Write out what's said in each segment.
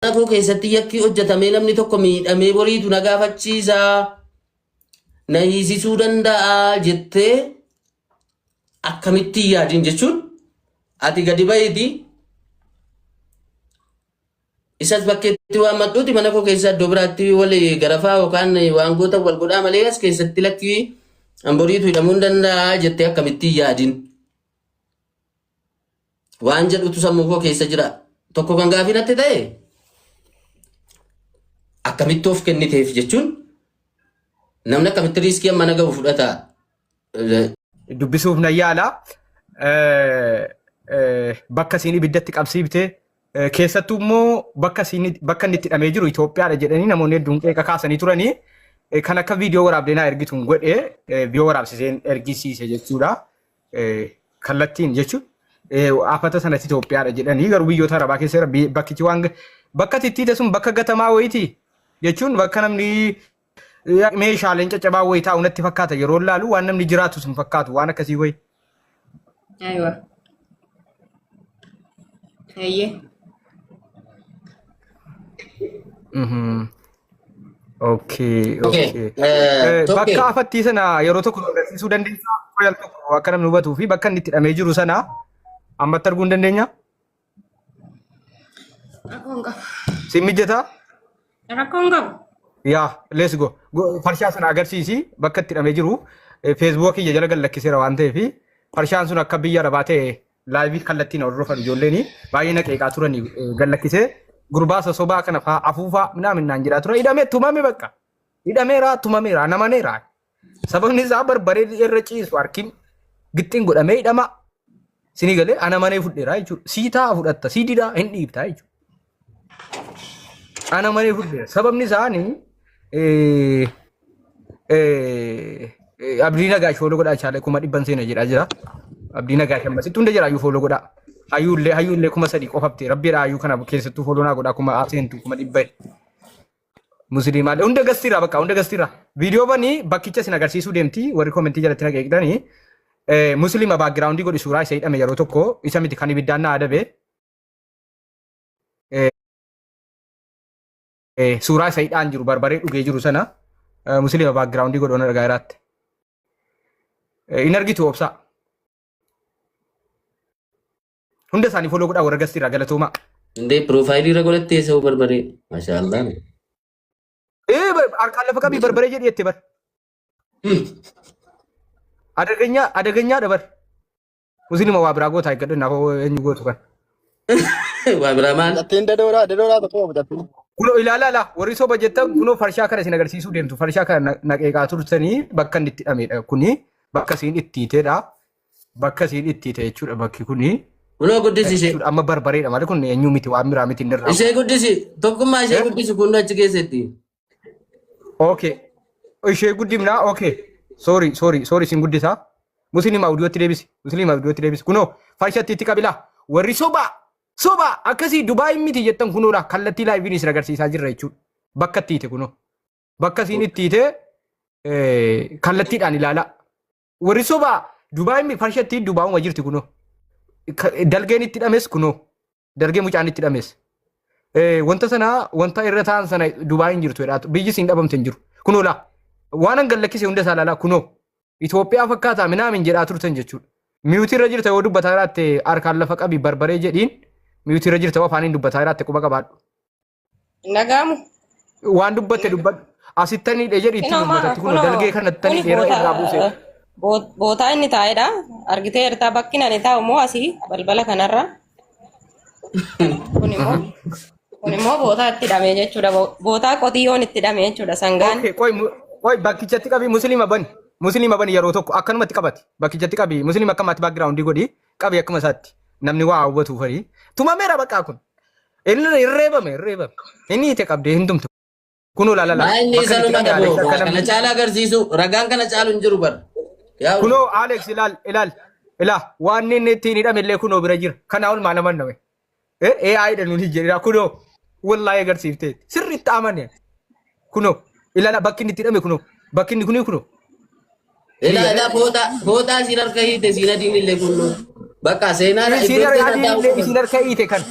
Mana koo keessatti yakki hojjetamee namni tokko miidhamee boriitu na gaafachiisa. Na hiisisuu danda'a jettee akkamitti hin yaadin jechuun ati gadi bahiiti isas bakkeetti waammadhuuti mana koo keessa iddoo biraatti wal garafaa yookaan waan goota wal godhaa malee as keessatti lakkii an boriitu hidhamuu hin danda'a jettee akkamitti hin yaadin. Waan jedhutu sammuu koo keessa jira. Tokko kan gaafii natti ta'e akkamitti of kenniteef jechuun namni akkamitti riiskii amma na ga'u fudhata. Dubbisuuf nan yaala. Bakka isiin ibiddatti qabsiifte keessattuu immoo bakka isiin bakka inni itti hidhamee jiru Itoophiyaadha jedhanii namoonni hedduun qeeqa kaasanii turanii kan akka viidiyoo waraabdee naa ergituun godhe viidiyoo waraabsiseen ergisiise jechuudha. Kallattiin jechuun afata sanatti Itoophiyaadha jedhanii garuu biyyoota Arabaa keessa jira bakkichi waan bakka itti sun bakka gatamaa wayiiti jechuun bakka namni meeshaaleen caccabaa wayii taa'u natti fakkaata yeroo laalu waan namni jiraatu sun fakkaatu waan akkasii wayi. Aywa. Eeyyee. Okay, Okay. okay. Tokkee. Bakka afattii sana yeroo tokko nu agarsiisuu dandeessaa? Royal tokko akka namni hubatuu fi bakka inni itti hidhamee jiru sana ammatti arguu hin dandeenya? Rakkoo hin qabu. Siin mijataa? Rakkoo hin qabu. Yaa, let's go. Farshaa sana agarsiisi bakka itti hidhamee jiru. Facebook kiyya jala gad lakkiseera waan ta'eef farshaan sun akka biyya arabaa ta'e laayivii kallattiin hordofan ijoolleen baay'ee na qeeqaa turanii gad lakkisee gurbaa sosobaa kana fa'aa afuufaa minaamin naan jedhaa ture hidhamee tumame bakka hidhameera tumameera namaneera sababni isaa barbaree irra ciisu harkin gixxiin godhamee hidhama sinii galee ana manee fudheera jechuudha sii ta'a fudhatta sii didaa hin dhiibtaa jechuudha. Ana malee fudheera. Sababni isaanii Abdii Nagaash fooloo godhaa chaale 400,000 seena jedhaa jira. Abdii Nagaash ammasitti hunda jira hayyuu fooloo godhaa. Hayyuullee hayyuullee 3,000 qofafte rabbiidha hayyuu kana keessattuu fooloo naa godhaa kuma seentu 100,000. Musliimaalee hunda gastiirraa bakka hunda gastiirraa. Viidiyoo banii bakkicha isin agarsiisuu deemti warri koomentii jalatti na qeeqxanii. Musliima baakgiraawundii godhi suuraa isa hidhame yeroo tokko isa miti kan ibiddaan na adabe. Suuraa isa hidhaan jiru barbaree dhugee jiru sana musliima baakgiraawundii godhoon argaa jiraatti. In argitu obsaa. Hunda isaanii foloo godhaa warra gastiirraa galatoomaa. Indee piroofaayilii irra godhattee isa barbaree. Masha Allah. Harkaan lafa qabii barbaree jedhi jette bar. Adaganyaa adaganyaadha bar. Muslima waa biraa goota eeggadhu naaf eenyu gootu kan. Waa biraa maal? Mucattiin dadooraa dadooraa tokko mucattiin. Kunoo ilaalaa laa warri soba jettan kunoo farshaa kana isin agarsiisuu deemtu farshaa kana na qeeqaa turtanii bakka inni itti hidhamedha kuni bakka isiin itti hiitedha bakka isiin itti hiite jechuudha bakki kuni Kunoo guddisi ishee. jechuudha amma barbareedha malee kun eenyu miti waan biraa miti inni irraa. Ishee guddisi. Tokkummaa ishee guddisi kun achi keessatti. Okay. Ishee guddifnaa okay. Sorry sorry sorry isin guddisaa. Musliima audiyootti deebisi. Musliima audiyootti deebisi. Kunoo farshatti itti qabilaa. Warri sobaa sobaa akkasii Dubaay miti jettan kunoodha kallattii laayiviin isin agarsiisaa jirra jechuudha. Bakka itti hiite kunoo. Bakka isiin itti hiite kallattiidhaan ilaalaa. Warri sobaa Dubaay miti farshatti Dubaayuma jirti kunoo. Dalgeen itti hidhames kunoo. Dargee mucaan itti hidhames. Wanta sana wanta irra ta'an sana Dubaay hin jirtu jedhaa biyyi siin dhabamte hin jiru. Kunoo laa waan an gallakkise hunda isaa laalaa kunoo Itoophiyaa fakkaataa minaamin jedhaa turtan jechuudha. Miyuutii irra jirta yoo dubbataa jiraatte harkaan lafa qabi barbaree jedhiin miyuutii irra jirta yoo afaaniin dubbataa jiraatte quba qabaadhu. Hin dhaga'amu. Waan dubbatte dubbadhu. Asittanii dha jedhi itti Kunoo maa uummatatti kunoo kunoo dalgee kanattanii kuni dheera boota irraa buuse. bootaa inni taa'edha. Argitee jirta bakki ani taa'u immoo asii balbala kanarra. Kun immoo kun immoo bootaa itti hidhame jechuudha. Bootaa qotiyyoon itti hidhame jechuudha sangaan. Okay, qoy qoy bakkichatti qabi musliima bani. Musliima bani yeroo tokko akkanumatti qabati. Bakkichatti qabi musliima akkamaatti background godhi qabi akkuma isaatti. Namni waa hubatu farii. Tumameera baqaa kun. Inni hin reebame hin reebame. Inni hiite qabdee hin tumtu. Kunoo laala Maa inni bakka isa itti numa hidhame dhabu Alex akka kana namni caala agarsiisu ragaan kana caalu hin jiru bar. Yaa Kunoo Alex ilaal ilaal ilaa waan inni ittiin hidhame illee kunoo bira jira. Kanaa ol maal amanname? AI dha nuun hin jedhina kunoo wallaahi agarsiiftee sirriitti amane kunoo ilaala bakki inni itti hidhame kunoo bakki inni kunii kunoo. Ilaa ilaa fooxaa fooxaa isiin harka hiite isiin adiin illee kunnoo. Bakka seenaa Isiin iddoo harka seenaa adiin taa'u illee qaban. isiin harka hiite kan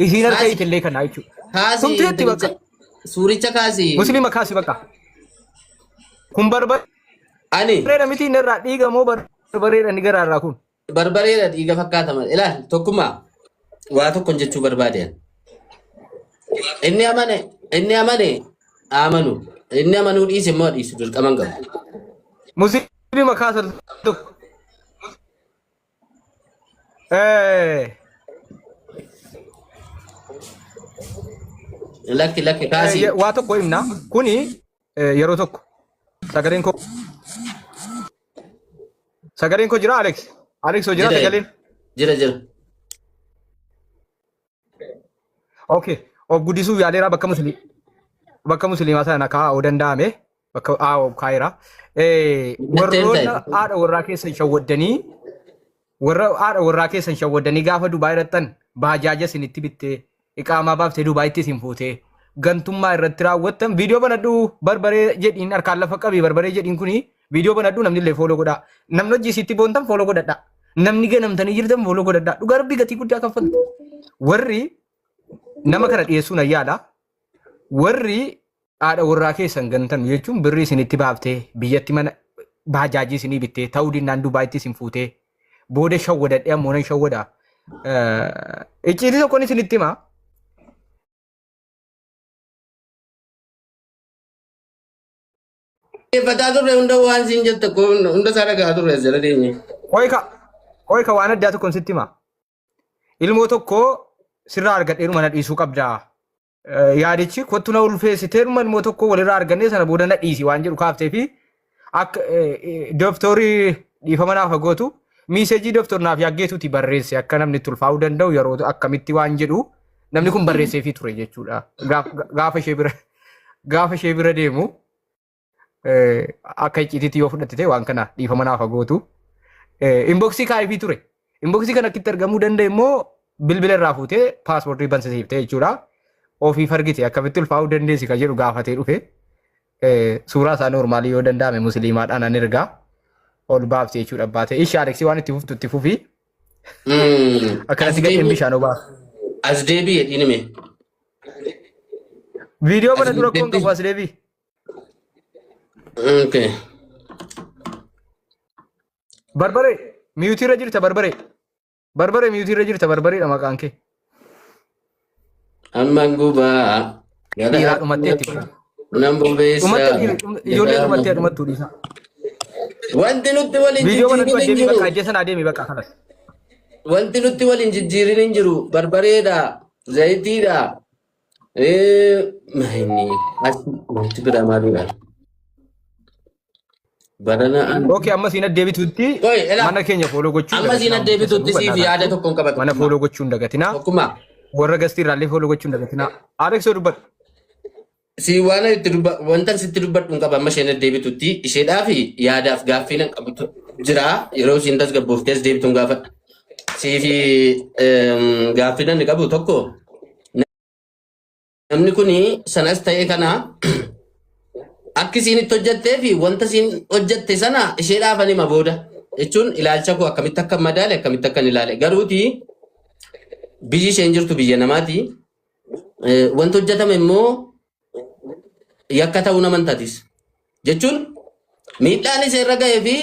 isiin harka hiite illee kana jechuudha. Kaasi Tumteetti bakka. intalicha suuricha kaasi. Musliima kaasi bakka. Kun barbareedha Ani miti inni irraa dhiiga moo barbareedha inni garaarraa kun? Barbareedha dhiiga fakkaata malee. Ilaal tokkummaa waa tokkon jechuu barbaadeen. Inni amane amanu, inni amanuu dhiise immoo dhiisu, dirqama hin qabu. Musliima kaasa tokko. Lakki, lakki, kaasi. Waa tokko himna. Kuni yeroo tokko sagaleen koo jira, Alex? Alex hoo jira Jira. sagaleen? Jira, jira. Okay. Of guddisuuf yaaleera bakka musliimaa sana kaa'uu danda'ame bakka haa kaa'eera. Warroota haadha warraa keessan shawwaddanii, warra haadha warraa keessan shawwaddanii gaafa Dubaay irrattan baajaaja isinitti bittee, iqaamaa baaftee, Dubaayitti isin fuutee gantummaa irratti raawwattan, viidiyoo banadhu, barbaree jedhiin, harkaan lafa qabii barbaree jedhiin. Kuni viidiyoo banadhu, namni illee follow godhaa. Namni hojii isitti boontan follow godhadha. Namni ganamtanii jirtan follow godhadha. Dhugaa Rabbii gatii guddaa kaffaltu. Warri nama kana dhiyeessuun ayyaadha. Warri haadha warraa keessan gantan jechuun birrii isinitti baaftee, biyyatti mana baajaajii isinii bittee, ta'uu dinnaan Dubaayitti isin fuutee, booda shawwadadhee ammoo nan shawwada. Icciitii tokkoon isinitti himaa. Dhaggeeffataa turre hunda, waan siin jette hunda isaa dhagaa turre as jala teenye. Qoyka, waan addaa tokkoon sitti himaa. Ilmoo tokko sirraa argadheeruma na dhiisuu qabdaa. Yaadichi kottu na ulfeessiteeruma, ilmoo tokko walirraa argannee sana booda na dhiisi waan jedhu kaaftee fi akka dooktorii dhiifama naaf gootu, message dooktor naaf yaaggeetuuti barreesse, akka namni itti ulfaa'uu danda'u yeroo akkamitti waan jedhu namni kun barreesseefii ture jechuudha. Gaafa ishee bira deemu akka icciitiitti yoo fudhatte ta'e waan kana dhiifama naaf gootu. Inbox kaa'eefii ture. Inbox kana akkitti argamuu danda'e immoo bilbila irraa fuutee paaspoortii bansiisiftee jechuudha. Ofiif argite akkamitti ulfaa'uu dandeessi kan jedhu gaafatee dhufe. Suuraa isaa normal yoo danda'ame musliimaadhaan an ergaa ol baafte jechuudha baate. Ishee Aleksii, waan itti fuftu itti fufi. Akkanatti gadheen bishaan obaa. As deebi'e dhiinime. Viidiyoo bana dura koon qabu, as deebii. Okay. Barbaree mute irra jirta, barbaree. Barbaree, mute irra jirta, barbareedha maqaan kee. Amma gubaa. Dhiiraa dhumatteetti bara. Nan bobeessa. Dhumattee, ijoollee dhumattee, dhumattuu dhiisa. Wanti nutti waliin Viidiyoo bana dura jijjiirin hin deemii bakka jiru. ajjeesan adeemi bakka kanas. Wanti nutti waliin jijjiirin hin jiru. Barbareedha. Zayitiidha. Inni as wanti biraa maalidha? Barana. Okay, amma siin addeebitutti Oi, ela. mana keenya follow gochuu Amma siin addeebitutti siif yaada tokkoon qabatu. Mana follow gochuu hin dagatinaa. Tokkummaa. Warra gastii irraallee follow gochuu hin dagatinaa. Alex, yoo dubbadhu. Si waan itti dubba wanta sitti dubbadhu hin qaba. Amma isheen addeebitutti isheedhaa fi yaadaaf gaaffii nan qabutu jira. Yeroo isiin tasgabbooftees deebituun gaafadha. Siif gaaffii nan qabu tokko, namni kuni sanas ta'e kana akki isiin itti hojjattee fi wanta isiin hojjatte sana isheedhaaf ani hima booda jechuun ilaalcha koo akkamitti akka madaale, akkamitti akka hin ilaale. Garuuti biyyi isheen jirtu biyya namaati. Wanti hojjetame immoo yakka ta'uu namantatis jechuun miidhaan ishee irra ga'ee fi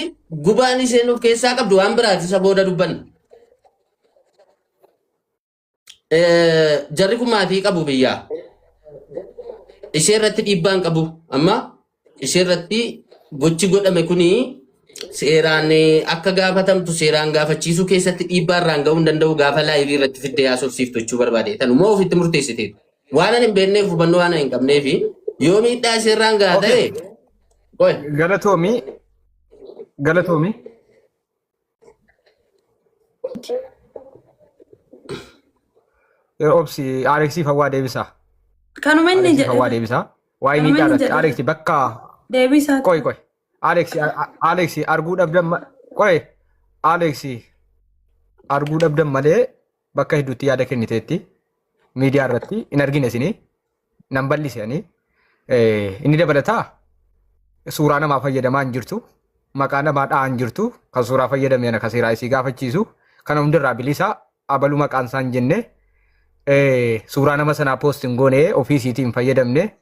gubaan isheen of keessaa qabdu waan biraati, isa booda dubbanna. Jarri kun maatii qabu biyyaa. Ishee irratti dhiibbaan qabu. Amma ishee irratti gochi godhame kuni seeraan akka gaafatamtu seeraan gaafachiisuu keessatti dhiibbaa irraan ga'uu hin danda'u gaafa live irratti fiddee haasofsiiftu jechuu barbaade. Tanuma ofitti murteessiteetu. Waan ani hin beekneef, hubannoo waan ani hin qabneef, yoo miidhaa ishee irraan gahaa ta'e. Qoy. Galatoomi. Galatoomi. Obsi, Aleksii Fawwaa deebisaa. Kanuma inni Aleksii Fawwaa jedhe. deebisaa. Waa'ee Kanuma miidhaa inni irratti. jedhe. Aleksi bakka Deebii isaati. Qoy, qoy. Aleksi, Aleksi arguu dhabdan qoy. Aleksi arguu dhabdan malee bakka hedduutti yaada kenniteetti. Miidiyaa irratti hin argine isinii. Nan bal'ise ani. Inni dabalataa suuraa namaa fayyadamaa hin jirtu. Maqaa namaa dha'aa hin jirtu. Kan suuraa fayyadame ana kan seeraa isii gaafachiisu. Kana hundarraa bilisa abaluu maqaan isaa hin jenne. Suuraa nama sanaa post hin goone, ofii isiitiin hin fayyadamne.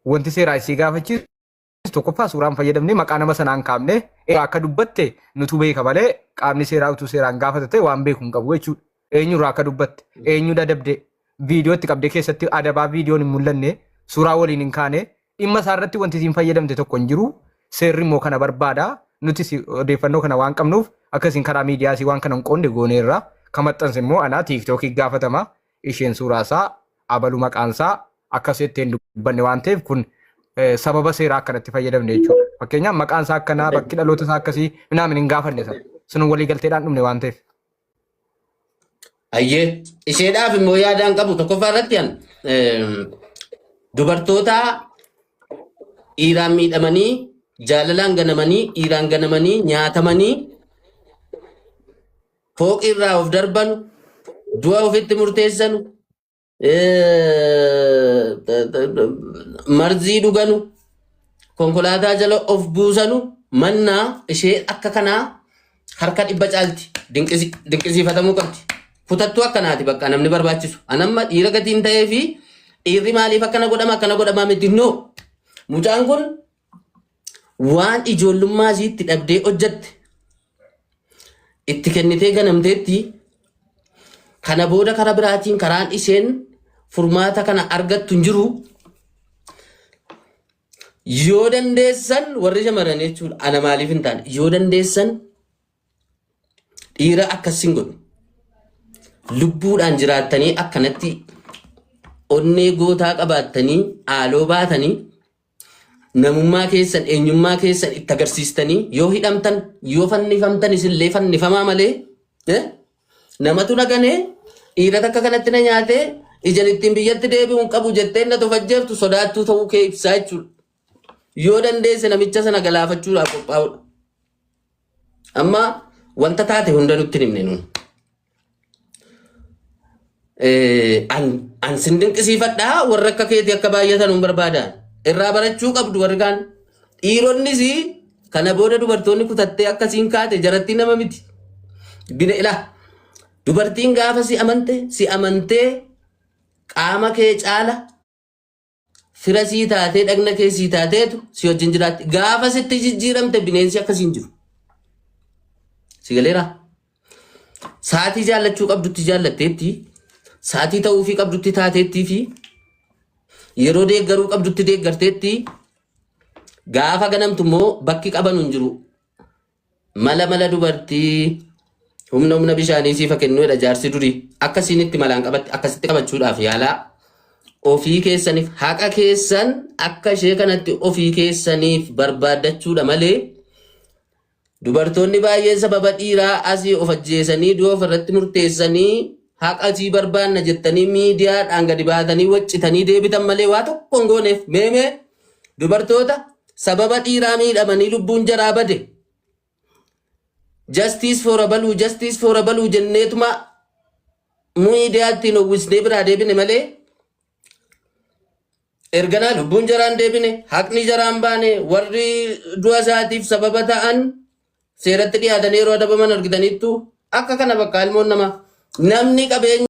Wanti seeraa isii gaafachiisu tokkoffaa suuraa hin fayyadamne, maqaa nama sanaa hin kaafne. Akka dubbatte nutu beeka malee qaamni seeraa utuu seeraan gaafata ta'e waan beeku hin qabu jechuudha. Eenyurraa akka dubbatte, eenyu adabde, viidiyoo itti qabdee keessatti adabaa viidiyoon hin mul'anne, suuraa waliin hin kaane, dhimma isaa irratti wanti isiin fayyadamte tokko hin jiru. Seerri immoo kana barbaada. Nutis odeeffannoo kana waan qabnuuf akka isin karaa miidiyaa isii waan kana hin qoonne gooneerra. Kan maxxanse immoo anaa TikTokii gaafatama. Isheen suuraa isaa abalu maqaan isaa akkas jettee hin dubbanne waan ta'eef kun sababa seeraa akkanatti fayyadamne jechuudha. Fakkeenyaaf maqaan isaa akkanaa, bakki dhaloota isaa akkasii minaamin hin gaafanne sana. Sun waliigalteedhaan dhumne waan ta'eef. Ayyee, isheedhaaf immoo yaadaan qabu tokkoffaa irratti an dubartoota dhiiraan miidhamanii, jaalalaan ganamanii, dhiiraan ganamanii, nyaatamanii, fooqii irraa of darbanu, du'a ofitti murteessanu, marzii dhuganu, konkolaataa jala of buusanu mannaa ishee akka kanaa harka dhibba caalti dinqisiifatamuu qabdi. Kutattuu akkanaati bakka namni barbaachisu. Anamma dhiira gatiin ta'ee fi dhiirri maaliif akkana godhama akkana godhamaa miti, no. Mucaan kun waan ijoollummaa isiitti dhabdee hojjatte itti kennitee ganamteetti. Kana booda karaa biraatiin karaan isheen furmaata kana argattu hin jiru. Yoo dandeessan warri shamarran jechuudha. Ana maaliif hin taane? Yoo dandeessan dhiira akkas hin godhu. Lubbuudhaan jiraattanii akkanatti onnee gootaa qabaattanii haaloo baatanii namummaa keessan, eenyummaa keessan itti agarsiistanii, yoo hidhamtan, yoo fannifamtan, isinillee fannifamaa malee namatu na ganee, dhiira takka kanatti na nyaatee, ijaan ittiin biyyatti deebi'u hin qabu jettee na tofajjeeftu sodaattuu ta'uu kee ibsaa jechuudha. Yoo dandeesse namicha sana galaafachuudhaaf qophaa'udha. Amma wanta taate hunda nutti hin himne nuun. An sin dinqisiifadhaa, warra akka keetii akka baay'atan hin barbaadan. Irraa barachuu qabdu warri kaan. Dhiironnis kana booda dubartoonni kutattee akkasiin kaate jarattii nama miti. Bina ilaa dubartiin gaafa si amante, si amantee qaama kee caala fira sii taatee, dhagna kee sii taateetu si wajjin jiraatti. Gaafa sitti jijjiiramte bineensi akkasiin jiru. Si galeeraa? Saatii jaallachuu qabdutti jaallatteetti, saatii ta'uufii qabdutti taateettii fi yeroo deeggaruu qabdutti deeggarteetti, gaafa ganamtu immoo bakki qabanu hin jiru. Mala mala dubartii humna humna bishaanii siifa kennuudha jaarsi durii. Akkasiin itti malaan qabatti akkasitti qabachuudhaaf yaalaa. Ofii keessaniif haqa keessan akka ishee kanatti ofii keessaniif barbaaddachuudha malee dubartoonni baay'een sababa dhiiraa asii of ajjeesanii du'a ofirratti murteessanii haqa asii barbaanna jettanii miidiyaadhaan gadi baatanii waccitanii deebitan malee waa tokko hin gooneef. Meemee dubartoota sababa dhiiraa miidhamanii lubbuun jaraa bade, "Justice for abaluu, justice for abaluu" jenneetuma miidiyaatti uwwisnee biraa deebine malee erganaa lubbuun jaraan deebine, haqni jaraan baane, warri du'a isaatiif sababa ta'an seeratti dhiyaatanii yeroo adabaman argitaniittu. Akka kana bakka ilmoon namaa namni qabeenya